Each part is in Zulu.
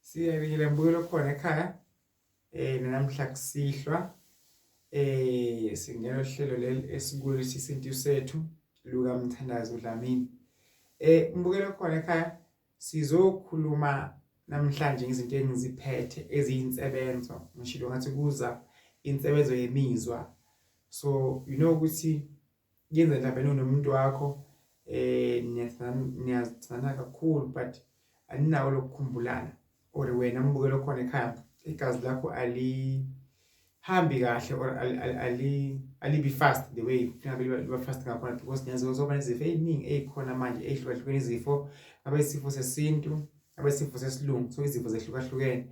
Siyabingelela mbukelo khona ekhaya. Namhla kusihlwa singena uhlelo leli esikulo isintu sethu luka Mthandazo Dlamini. Mbukelo khona ekhaya sizokhuluma namhlanje ngezinto engiziphethe eziyinsebenzo. Ngishilo ngathi kuza insebenzo yemizwa. So you know ukuthi kuyenzeka mhlawumbe nomuntu wakho niyazithanda kakhulu but aninako lokukhumbulana or wena mbukelo khona ekhaya igazi lakho alihambi kahle or alibi fast the way kufuneka liba fast ngakhona because niyazi kuzoba nezifo ey'ningi ey'khona manje ey'hlukahlukene izifo ngabe isifo sesintu ngabe isifo sesilungu so izifo zehlukahlukene.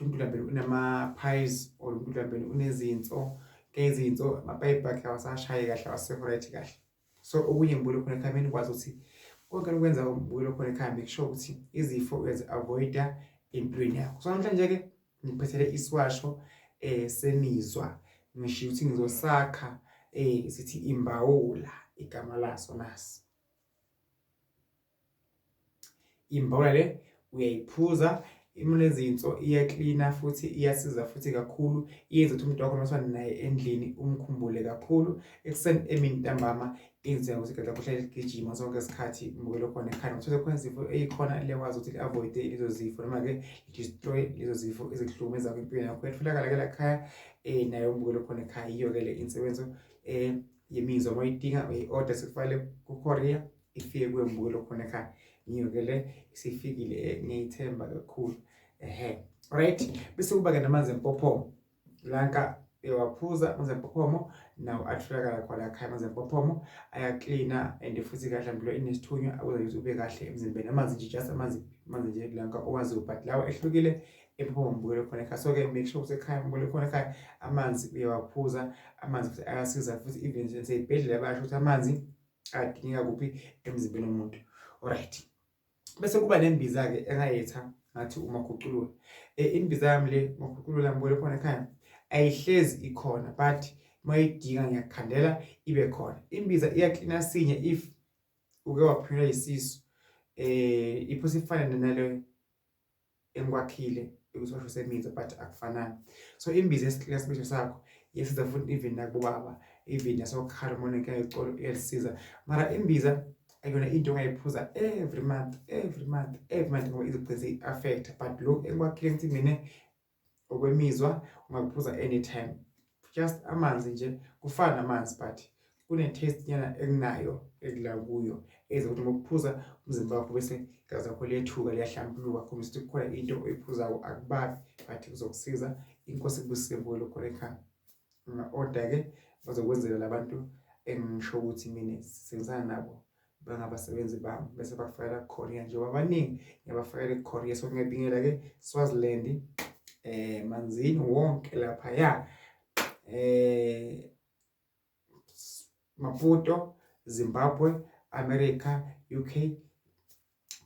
Umuntu mhlawumbe unama-piles or umuntu mhlawumbe unezinso kezinso amapayipi akhe awasashayi kahle awasekho right kahle. So okunye ngibukele khona ekhaya kumele ukwazi ukuthi konke okwenza ubukele khona ekhaya make sure ukuthi izifo uyazi-avoid-a empilweni yakho. So namhlanje-ke ngiphethele isiwasho semizwa ngisho ukuthi ngizosakha sithi imbawula igama laso nasi. Imbawula le uyayiphuza imunezinso iyaklina futhi iyasiza futhi kakhulu, iyenza ukuthi umuntu wakho uma naye endlini umkhumbule kakhulu. Ekuseni, emini, ntambama yenza ukuthi igazi lakho lihlale ligijima sonke isikhathi mbukelo khona ekhaya. Uthole khona izifo ey'khona liyakwazi ukuthi li-avoid-e lezo zifo noma-ke li-destroy lezo zifo ezikuhlukumeza empilweni yakho. Iyatholakala-ke la ekhaya nayo umbukelo khona ekhaya. Yiyo-ke le insebenzo yemizwa uma uyidinga uyayi-order sikufakele ku-courier ifike kuwe mbukelo khona ekhaya. Ngiyo-ke le isifikile ngiyayithemba kakhulu. Ehhe, right, bese kuba-ke namanzi empophomo lanka uyawaphuza amanzi empophomo nawo atholakala khona ekhaya. Amanzi empophomo ayaklina and futhi kahle mpilo inesithunywa akwenza ukuthi ube kahle emzimbeni. Amanzi nje just amanzi amanzi nje lanka owaziyo but lawa ehlukile empophomo mbukelo khona ekhaya. So-ke make sure ukuthi ekhaya mbukelo khona ekhaya amanzi uyawaphuza amanzi futhi ayasiza futhi even nasey'bhedlela bayasho ukuthi amanzi adingeka kuphi emzimbeni womuntu. Alright, bese kuba nembiza-ke engayetha ngathi umakhuculula. Imbiza yami le umakhuculula mbukelo khona ekhaya ayihlezi ikhona but uma uyidinga ngiyakukhandela ibe khona. Imbiza iyaklina sinye if uke waphunyelwa yisisu iphose ifane nale engikwakhile ukuthi washo seminzo but akufanani. So imbiza esiklina isibisho sakho iyasiza futhi even nakubobaba even nasokhala uma unenkinga yecolo iyalisiza. Mara imbiza akuyona into ongayiphuza every month every month every month ngoba izogcina seyi-affect-a but lokhu engikwakhile ngithi mina okwemizwa ungakuphuza anytime just amanzi nje kufana namanzi but kune-taste nyana ekunayo ekula kuyo eyenza ukuthi uma ukuphuza umzimba wakho bese igazi lakho liyethuka liyahlambuluka khombisa ukuthi kukhona into oyiphuzako akubabi but kuzokusiza. Inkosi ikubusise mbukelo khona ekhaya. Unga-order-ke bazokwenzela labantu engisho ukuthi mina sisebenzisana nabo bangabasebenzi bami bese bakufakela ku-courier njengoba abaningi ngiyabafakela ku-courier. So ngiyabingela-ke Swaziland, Manzini wonke laphaya, Maputo, Zimbabwe, America, UK,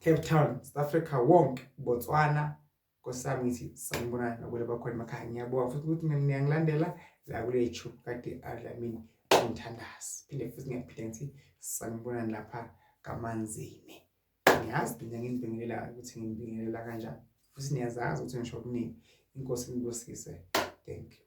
Cape Town, South Africa wonke, Botswana. Nkosi yami ngithi sanibonani nabole bakhona emakhaya. Ngiyabonga futhi ukuthi niyangilandela la kule YouTube kade Dlamini Umthandazi. Phinde futhi ngiyaphinda ngithi sanibonani lapha kaManzini. Ngiyazi mina nginibingelela ukuthi nginibingelela kanjani futhi niyazazi ukuthi ngisho kuningi. Inkosi inibusise. Thank you.